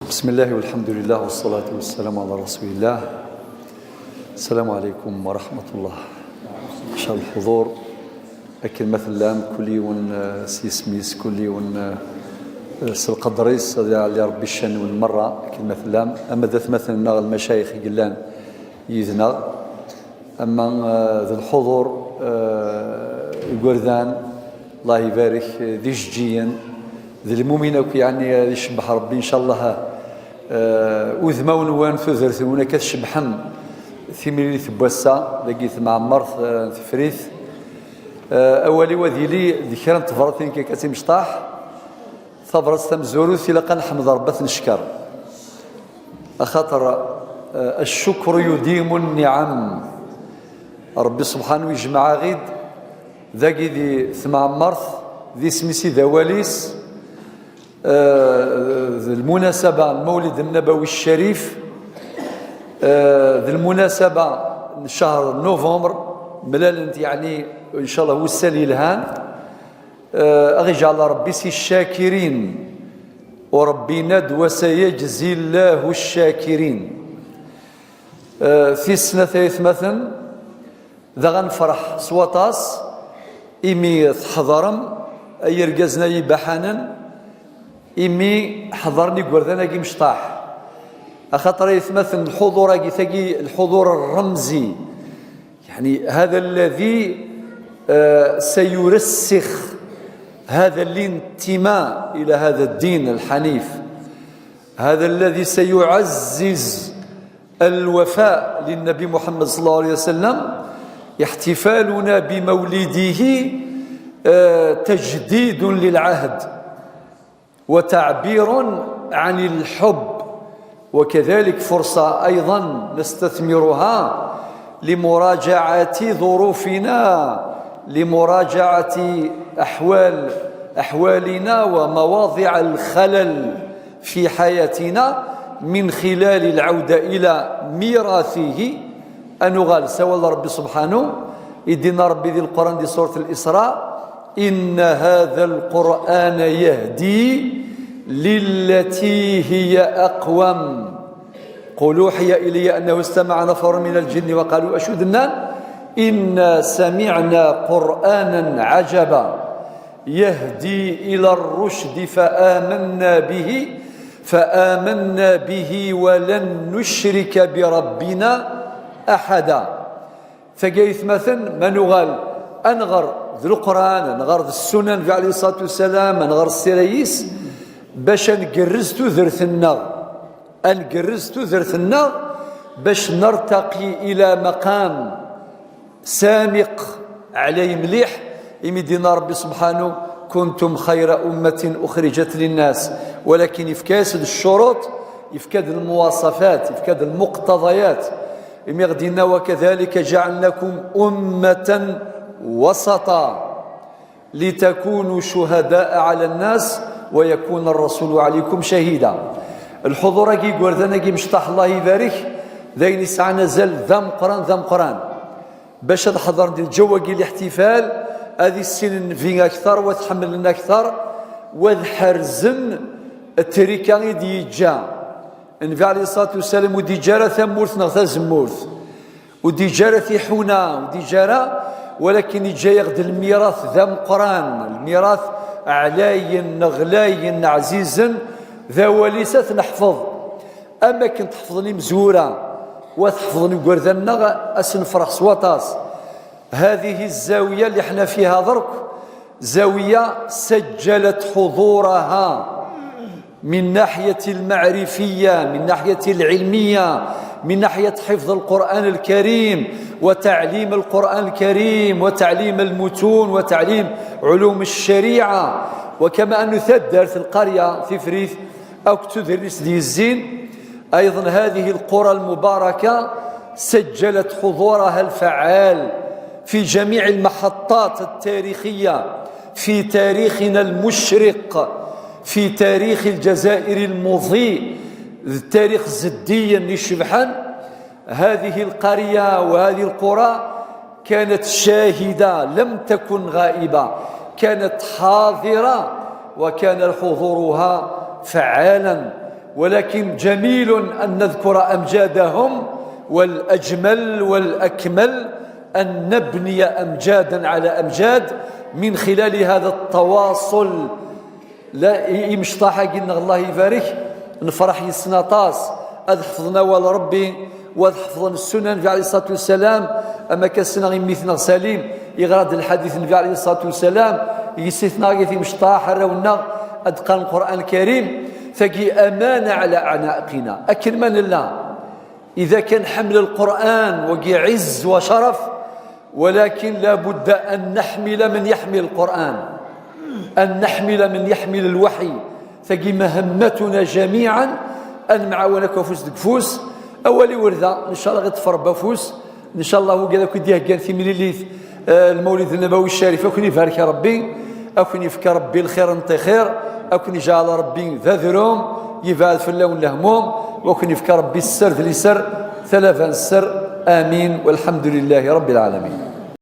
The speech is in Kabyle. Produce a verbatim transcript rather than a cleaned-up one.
بسم الله والحمد لله والصلاة والسلام على رسول الله. السلام عليكم ورحمة الله. Maca lḥudur, akken ma tellam, kul yiwen, eh, s yisem-is, kul yiwen, eh, s lqedr-is, ad iɛelli Ṛebbi ccan-nwen merra, akken ma tellam, ama d atmaten-nneɣ, lmacayix i yellan yid-neɣ, ama, eh, d lḥudur, eh, igerdan, Allah ibarek, eh, d ijeǧǧigen, d lmumin akk, yeɛni, ad icebbeḥ Ṛebbi, ncallah, eh, udmawen-nwen, tudert-nwen, akka tcebbḥem timlilit n wass-a, dagi temɛemmert, eh, n Tefrit. Eh, awal-iw ad yili d kra n tebratin kan akka timecṭaḥ. Tabrat tamezwarut, ilaq ad neḥmed Ṛebbi, ad t-neckeṛ. Axaṭer, eh, الشكر يديم النعم. Ṛebbi subḥanu yejmeɛ-aɣ-id dagi di temɛemmert, d isem-is i d awal-is, eh, d lmunasaba n Mawlid Nnabawi Ccarif, eh, d lmunasaba n ccher novembre, mlalent, yeɛni, ncallah, wussan yelhan. Eh, ad ɣ-iǧɛel Ṛebbi si ccakirin. U Ṛebbi yenna-d: وسيجزي الله الشاكرين. Eh, tis snat, ay atmaten, d aɣ-, ad nefreḥ s waṭas imi tḥeḍrem, ay irgazen, ay ibaḥanen, imi ḥeḍren igerdan-agi imecṭaḥ. Axaṭer, ay atmaten, lḥudur-agi, tagi, lḥudur ṛṛemzi, يعني هذا الذي، آه، سيرسخ هذا الانتماء إلى هذا الدين الحنيف، هذا الذي سيعزز الوفاء للنبي محمد صلى الله عليه وسلم. احتفالنا بمولده، آه، تجديد للعهد، وتعبير عن الحب، وكذلك فرصة أيضًا نستثمرها لمراجعة ظروفنا، لمراجعة أحوال، أحوالنا ومواضع الخلل في حياتنا من خلال العودة إلى ميراثه. Ad nuɣal s awal n Ṛebbi subḥanu, i d-yenna Ṛebbi di Leqran di surat Al-Isra: إن هذا القرآن يهدي للتي هي أقوم. قل أوحي إلي أنه استمع نفر من الجن وقالوا، acu d-nnan? إنا سمعنا قرآنا عجبا يهدي إلى الرشد فآمنا به، فآمنا به ولن نشرك بربنا أحدا. Tagi, ay atmaten, ma nuɣal ad nɣer d Leqran, ad nɣer d Ssunan Nnbi ɛalayhi ṣṣalatu wassalam, ad nɣer ssira-is, bac ad ngerrez tudert-nneɣ, ad ngerrez tudert-nneɣ, bac نرتقي إلى مقام سامق عالي مليح، imi d-yenna Ṛebbi subḥanu: كنتم خير أمة أخرجت للناس. Walakin yefka-yas-d ccuruṭ, yefka-d lmuwaṣafat, yefka-d lmuqtaḍayat. Imi ɣ-d-yenna: وكذلك جعلناكم أمة وسطا لتكونوا شهداء على الناس ويكون الرسول عليكم شهيدا. Lḥudur-agi, igerdan-agi imecṭaḥ, Allah ibarek, d ayen yesɛan azal d ameqqran, d ameqqran. Bac ad ḥeḍren di lǧaw-agi liḥtifal, ad issinen Nnbi akter, wa ad t-ḥemmlen akter, wa ad ḥerzen ttrika i d-yeǧǧa. Nnbi ɛalayhi ṣṣalatu wassalam ur d-yeǧǧa ara tamurt neɣ tazemmurt, ur d-yeǧǧa ara tiḥuna, ur d-yeǧǧa ara, walakin yeǧǧa-yaɣ-d lmirat d ameqqran, lmirat ɛlayen, ɣlayen, ɛzizen, d awal-is ad t-neḥfeḍ. Am akken t-ḥefḍen imezwura, wa t-ḥefḍen igerdan-nneɣ, ad s-nefreḥ s waṭas. هذه الزاوية اللي احنا فيها ضرك زاوية سجلت حضورها من ناحية المعرفية، من ناحية العلمية، من ناحية حفظ القرآن الكريم وتعليم القرآن الكريم وتعليم المتون وتعليم علوم الشريعة. وكما أن taddart, القرية Tifrit, akked tudrin-is d-yezzin, أيضًا هذه القرى المباركة سجلت حضورها الفعال في جميع المحطات التاريخية في تاريخنا المشرق، في تاريخ الجزائر المضيء، التاريخ الزدي اللي شبحان. هذه القرية وهذه القرى كانت شاهدة، لم تكن غائبة، كانت حاضرة، وكان حضورها فعالا. ولكن جميل أن نذكر أمجادهم، والأجمل والأكمل أن نبني أمجادا على أمجاد من خلال هذا التواصل. La, i-, imecṭaḥ-agi-nneɣ, Allah ibarek, nefreḥ yes-sen aṭas. Ad ḥefḍen awal Ṛebbi, u ad ḥefḍen ssunan Nnbi ɛlayhi ṣṣalatu wassalam, am akka ssneɣ i mmi-tneɣ Salim, yeɣra-d lḥadit n Nnbi ɛlayhi ṣṣalatu wassalam, yessi-tneɣ-agi timecṭaḥ, arraw-nneɣ, ad qqaren Lqur'an Lkarim. Tagi amana ɛla aɛnaqina. Akken ma nella, إذا كان حمل القرآن وقي عز وشرف، ولكن لا بد أن نحمل من يحمل القرآن، أن نحمل من يحمل الوحي. Tagi مهمتنا جميعا، ad nemɛawan akk afus deg ufus. Awal-iw ar da, ncallah ɣ-iṭṭef Ṛebbi afus. Ncallah wigad akk i d-iheggan timlilit, eh, Lmawlid Nnabawi Ccarif, ad ken-ibarek Ṛebbi, ad ken-ifk Ṛebbi lxir n tixir, ad ken-iǧɛel Ṛebbi d adrum, yebɛed fell-awen lehmum, u ad ken-ifk Ṛebbi sser d liser, talaba n sser. Amin, walḥemdu lillahi Ṛebbi lɛalamin.